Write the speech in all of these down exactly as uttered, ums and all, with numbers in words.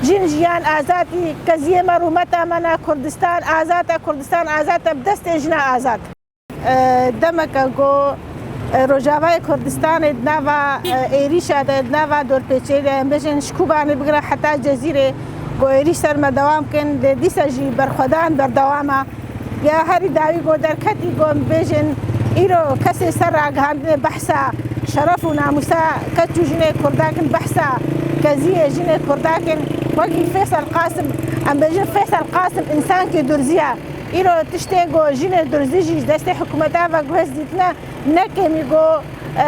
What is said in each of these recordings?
Jin jiyan azad î, keziyê me rûmeta me ne, Kurdistan azad e, Kurdistan azad e, bi destê jina azad. E, demeke ku, e, Rojavayê Kurdistanê di nava, e, êrîşa de, di nava dorpêçê de, em bêjin ji Kobanê bigire heta Cezîrê, ku êrîş ser me dewam kin, lê dîsa jî berxwedan berdewam e. Ya herî dawî ku derketî ku em bêjin, îro kesê ser ragihandinê behsa şeref û namûsa keç û jinê Kurda kin, behsa keziyê jinê Kurda kin. Wekî Feysel Qasim, em bêjin Feysel Qasim însankê durzî ye. Îro tiştê ku jinê durzî jî ji destê hikûmeta ve guhez dîtine, ne kêmî ku,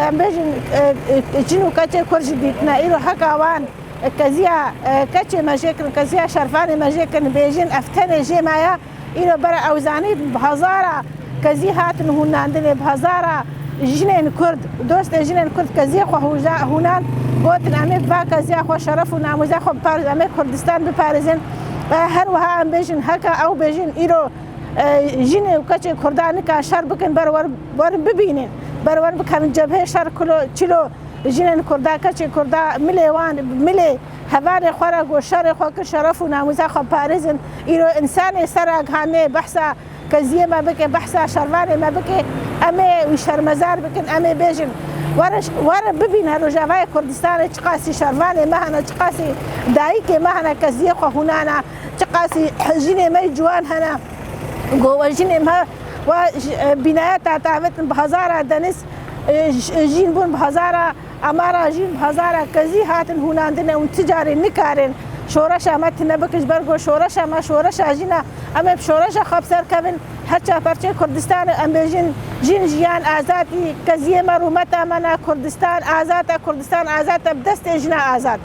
em bêjin, e, e, jin û keçê Kurd jî dîtine. Îro heka wan, e, keziya, e, keçê me jê kirin, keziya şervanê me jê kirin, bêjin ev tenê jê me ye. Îro bere ew zanîn bi hezara kezî hatin hûnandinê, bi hezara jinên Kurd, dostê jinên Kurd keziyê xwe hûja-, hûnan, gotin, "Em ê bi va keziya xwe şeref û namûza xwe biparêzin, em ê Kurdistan biparêzin." E, her wiha em bêjin, heke ew bêjin, îro, e, jinê û keçê Kurdan nika şer bikin, ber wer-, werin bibînin, ber werin bikevin cebhê şer, kilo, çilo jinên Kurda, keçê Kurda, milê wan, milê hevalê xwe re ku şerê xwe kir, şeref û namûza xwe parêzin. Îro însanê ser ragihandinê behsa keziyê me bike, behsa şervanê me bike, em ê wî şermezar bikin, em ê bêjin, were, were bibîne Rojavayê Kurdistanê çiqasî şervanê me hene, çiqasî dayikê me hene, keziyê xwe hûnana, çiqasî jinê me ciwan hene. Ku we jinê me, we j-, e, bînaya tatavetin bi hezara deniz, e, j-, jîn bûn bi hezara, amara jîn bi hezara kezî hatin hûnandine û ti carê nikarin şoreşa me tune bikin, ji ber ku şoreşa me şoreşa jîn e. Em ê bi şoreşa xwe bi ser kevin, her çar perçeyê Kurdistanê em bêjin, jin jiyan azad î, keziyê me rûmeta me ne, Kurdistan azad e, Kurdistan azad e, bi destê jina azad.